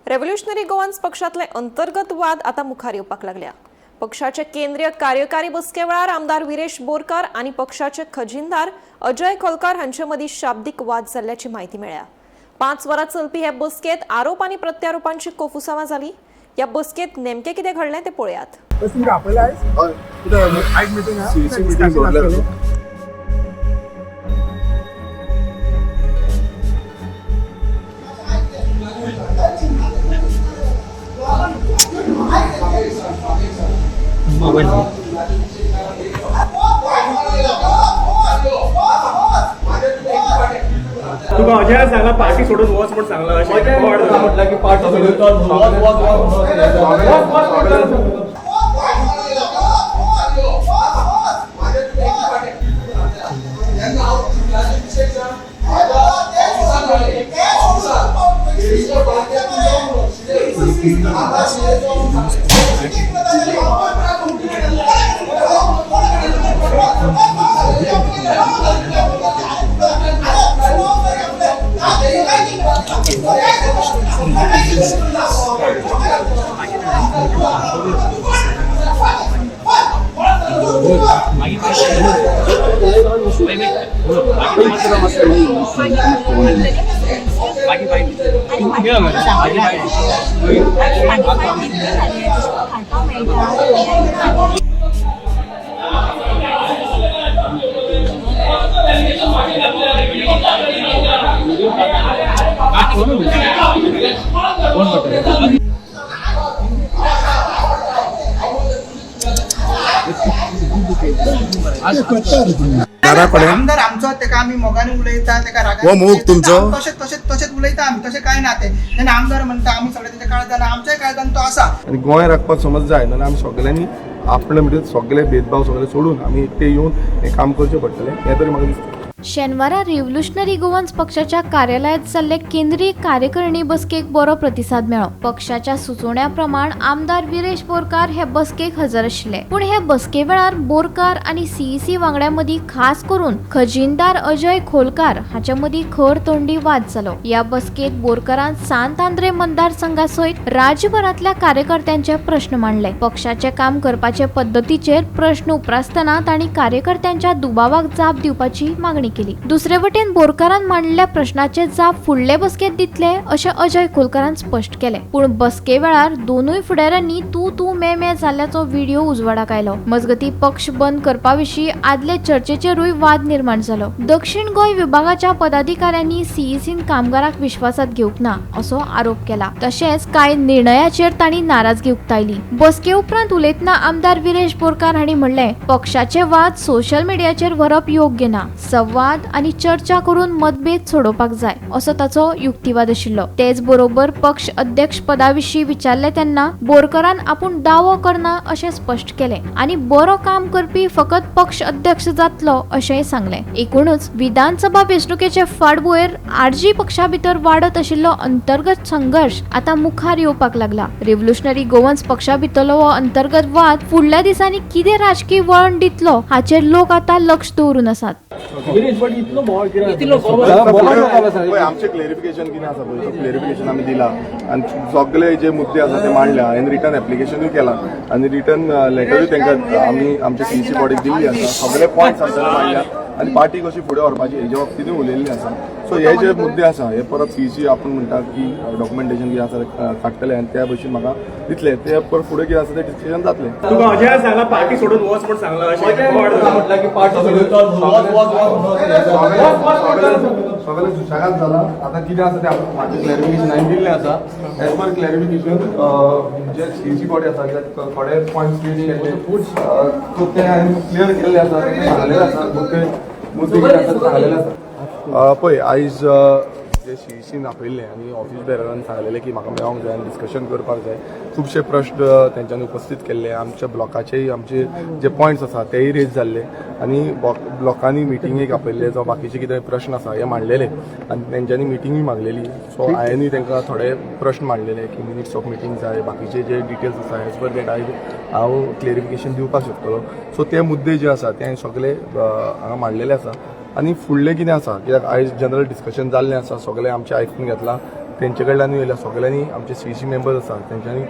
Revolutionary Goans पक्षातले अंतर्गत वाद आता मुखार येवपाक लागल्या. पक्षाचे केंद्रीय कार्यकारी बसके वेळार आमदार विरेश बोरकार आनी पक्षाचे खजिनदार अजय खोलकार हांचे मदीं शाब्दीक वाद जाल्ल्याची म्हायती मेळ्ळ्या. 5 वरां चलपी हे बसकेत आरोप आनी प्रत्यारोपांची कोफुसावां जाली. ह्या बसकेत नेमकें कितें घडलें तें पळयात. तुका अजय सांगला पार्टी सोडून वच म्हण सांगला अशें म्हटलं की पार्टी सोडून वच वच वच. आमदार आमचो तेका आमी मोगान उलयता, तेका रागान हो मोग तुमचो? तशें तशें तशेंच उलयता आमी, तशें कांय ना तें. तेन्ना आमदार म्हणटा आमी सगळे तेच्या काळजान, आमच्याय काळजान तो आसा. आनी गोंय राखपाक समज जाय जाल्यार आमी सगळ्यांनी आपले म्हणजे सगळे भेदभाव सगळे सोडून आमी एकटे येवन हें काम करचें पडटलें हें तरी म्हाका दिसता. शेनवारा रेव्होल्युशनरी गोवन्स पक्षाच्या कार्यालयात जाल्ले केंद्रीय कार्यकारिणी बसकेक बरो प्रतिसाद मेळ्ळो. पक्षाच्या सुचोवण्या प्रमाण आमदार विरेश बोरकार हे बसकेक हजर आशिल्ले. पूण हे बसके वेळार बोरकार आनी सीईसी वांगड्यां मदीं खास करून खजिनदार अजय खोलकार हाचे मदीं खर तोंडी वाद जालो. ह्या बसकेत बोरकारान सांत आंद्रे मतदारसंघा सयत राज्यभरांतल्या कार्यकर्त्यांचे प्रश्न मांडले. पक्षाचे काम करपाचे पद्दतीचेर प्रश्न उप्रासतना तांणी कार्यकर्त्यांच्या दुबावाक जाप दिवपाची मागणी केली. दुसरे वटेन बोरकारान मांडलेल्या प्रश्नाचे जाप फुडले बसकेत दितले अशें अजय खोलकारान स्पश्ट केले. पूण बसके वेळार दोनूय फुडाऱ्यांनी तू तू मे मे जाल्ल्याचो व्हिडिओ उजवाडाक आयलो. मजगती पक्ष बंद करपा विशीं आदले चर्चेचेरूय वाद निर्माण जालो. दक्षिण गोंय विभागाच्या पदाधिकाऱ्यांनी सीईसीन कामगाराक विश्वासात घेवंक ना असो आरोप केला. तशेंच कांय निर्णयाचेर तांणी नाराजगी उक्तायली. बसके उपरांत उलयतना आमदार विरेश बोरकार हांणी म्हणलें, पक्षाचे वाद सोशल मिडियाचेर व्हरप योग्य ना, संवाद आनी चर्चा करून मतभेद सोडोवपाक जाय असो ताचो युक्तिवाद आशिल्लो. तेच बरोबर पक्ष अध्यक्ष पदाविशीं विचारले तेन्ना बोरकारान आपूण दावो करना अशें स्पश्ट केलें आनी बरो काम करपी फकत पक्ष अध्यक्ष जातलो अशेंय सांगलें. एकूणच विधानसभा वेंचणुकेचे फाटभुंयेर आरजी पक्षा भितर वाडत आशिल्लो अंतर्गत संघर्श आतां मुखार येवपाक लागला. रेव्होल्युशनरी गोवन्स पक्षा भितरलो हो अंतर्गत वाद फुडल्या दिसांनी कितें राजकीय वळण दितलो हाचेर लोक आतां लक्ष दवरून आसात. आमचें क्लेरिफिकेशन कितें आसा पळय, क्लेरिफिकेशन आमी दिला आनी सगळे जे मुद्दे आसा ते मांडल्या. हांवें रिटर्न एप्लिकेशनूय केलां आनी रिटर्न लेटरूय तांकां आमी आमच्या सीईसी बॉडीक दिल्ली आसा. सगळे पॉयंट्स आमच्यानी मांडल्या आनी पार्टी कशी फुडें व्हरपाची हेजे बाबतींतूय उलयल्ली आसा. सो हे जे मुद्दे आसा हे परत सीईसी आपूण म्हणटा की डॉक्युमेंटेशन कितें आसा काडटले आनी त्या भशेन म्हाका दितले, ते परत फुडें कितें आसा तें डिसिजन जातलें. तुका अजय सांगला पार्टी सोडून वच म्हण सांगला अशें म्हटलं की पार्टी सोडून वच वच वच. सगळें सुशेगाद जाला. आतां कितें आसा तें म्हाजें क्लॅरिफिकेशन हांवें दिल्लें आसा. एज पर क्लॅरिफिकेशन जे सीईसी बॉडी आसा कित्याक थोडे पॉयंट्स क्लियर केल्ले सो ते हांवें क्लियर केल्ले आसा, तेंकां सांगलेलें आसा, मुद्दे कितें आसा ते सांगलेले आसा. पळय आयज जे सीईसीन आपयल्लें आनी ऑफिस बेररान सांगलेलें की म्हाका मेळोंक जाय आनी डिस्कशन करपाक जाय. खुबशे प्रश्न तेंच्यांनी उपस्थीत केल्ले, आमच्या ब्लॉकाचेय आमचे जे पॉयंट्स आसा तेय रेज जाल्ले आनी ब्लॉकांनी मिटिंगेक आपयल्ले, जावं बाकीचे कितें प्रश्न आसा हे मांडलेले आनी तेंच्यांनी मिटिंगूय मागलेली. सो हांवेंनूय तांकां थोडे प्रश्न मांडलेले की मिनिट्स ऑफ मिटींग जाय, बाकीचे जे डिटेल्स आसा एज पर that हांव क्लेरिफिकेशन दिवपाक शकतलो. सो ते मुद्दे जे आसा ते हांवें सगळे हांगा मांडलेले आसा आनी फुडलें कितें आसा कित्याक आयज जनरल डिस्कशन जाल्लें आसा, सगळें आमचें आयकून घेतलां. तेंचे कडल्यानूय येयल्या. सगळ्यांनी आमचे सीसी मेंबर्स आसा तेंच्यांनी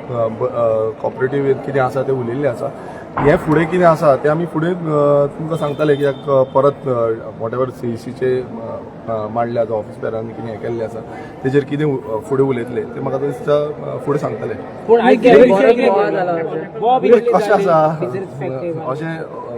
कॉपरेटीव कितें आसा तें उलयल्लें आसा. हें फुडें कितें आसा तें आमी फुडें तुमकां सांगतले, कित्याक परत what ever सीसीचे मांडल्या जावं ऑफिस बेरांनी कितें हें केल्लें आसा तेजेर कितें फुडें उलयतले तें म्हाका दिसता फुडें सांगतले. कशें आसा, अशें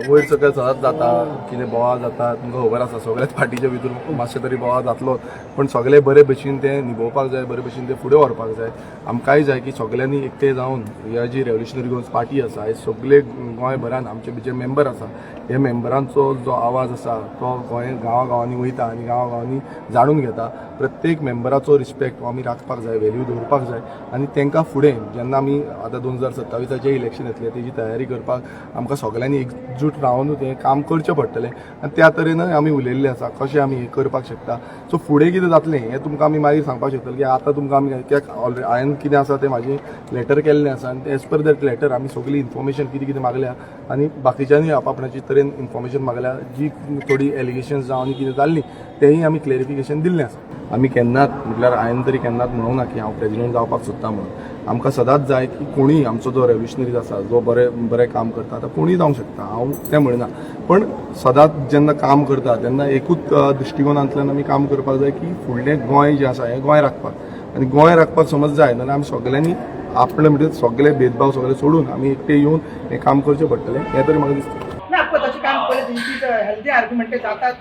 वयर सकयल सदांच जाता. कितें बोवाळ जाता तुमकां खबर आसा, सगळ्याच पार्टीच्या भितर मातशें तरी बोवाळ जातलो, पण सगळे बरे भशेन ते निभोवपाक जाय, बरे भशेन ते फुडें व्हरपाक जाय. आमकांय जाय की सगळ्यांनी एकटे जावन ह्या जी रेव्होल्युशनरी गोवन्स पार्टी आसा, हे सगळे गोंयभरान आमचे जे मेंबर आसा, हे मेंबरांचो जो आवाज आसा तो गोंय गांवागांवांनी वयता आनी गांवागांवांनी जाणून घेता. प्रत्येक मेंबराचो रिस्पेक्ट हो आमी राखपाक जाय, व्हॅल्यू दवरपाक जाय आनी तांकां फुडें जेन्ना आमी आतां 2027चें इलेक्शन येतलें तेजी तयारी करपाक आमकां सगळ्यांनी एकजूट रावनूच हें काम करचें पडटलें आनी त्या तरेनय आमी उलयल्लें आसा कशें आमी हें करपाक शकता. सो फुडें कितें जातलें हें तुमकां आमी मागीर सांगपाक शकतले की आतां तुमकां आमी कित्याक ऑलरेडी हांवें कितें आसा तें म्हाजें लेटर केल्लें आसा आनी एज पर that letter आमी सगळी इन्फॉर्मेशन कितें कितें मागल्या आनी बाकीच्यांनी आपणाची तरेन इन्फॉर्मेशन मागल्या. जी थोडी एलिगेशन्स जावं आनी कितें जाल्लीं तेंय आमी क्लेरिफिकेशन दिल्लें आसा. आमी केन्नाच, म्हटल्यार हांवें तरी केन्नाच म्हणूंक ना की हांव प्रेजिडेंट जावपाक सोदता म्हणून. आमकां सदांच जाय की कोणीय आमचो जो रेव्होल्युशनरीज आसा, जो बरें बरें काम करता, आतां कोणीय जावंक शकता, हांव तें म्हणना, पण सदांच जेन्ना काम करता तेन्ना एकूच दृश्टिकोनांतल्यान आमी काम करपाक जाय की फुडलें गोंय जें आसा हें गोंय राखपाक. आनी गोंय राखपाक समज जाय जाल्यार आमी सगल्यांनी आपले म्हणजे सगळे भेदभाव सगळे सोडून आमी एकटे येवन हें काम करचें पडटलें, हें तरी म्हाका दिसता. ना, पळय तशें काम पळय तेंची हेल्दी आर्ग्युमेंट जातात.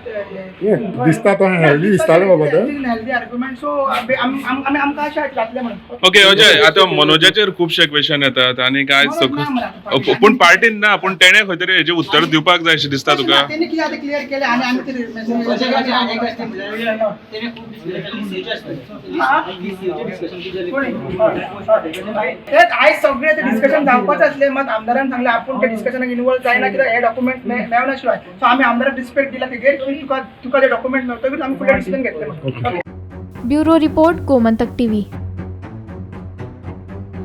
दिसता तो healthy दिसताले बाबा ते. हेल्दी आर्ग्युमेंट, सो आमी आमकां अशें जातलें म्हणून. ओके अजय, आतां मनोजाचेर खुबशे क्वेश्चन येतात आनी काय मनोज ना मरे आतां पार्टीन. पूण पार्टीन ना, पूण तेणे खंय तरी हेजें उत्तर दिवपाक जाय अशें दिसता तुका? तेणी कितें आतां क्लियर केलें आनी आमी ते तेच आयज सगळे ते डिस्कशन जावपाच आसले. मात आमदारान सांगलें आपूण ते डिस्कशनाक इनवॉल्व जायना, कित्याक हे डॉक्युमेंट मेळना शिवाय. सो आमी आमदाराक रिस्पेक्ट दिला तेजेर की तुका तुका ते डॉक्युमेंट मेळटकीच आमी फुडले डिसिजन घेतले म्हणून. Bureau report, Gomantak TV.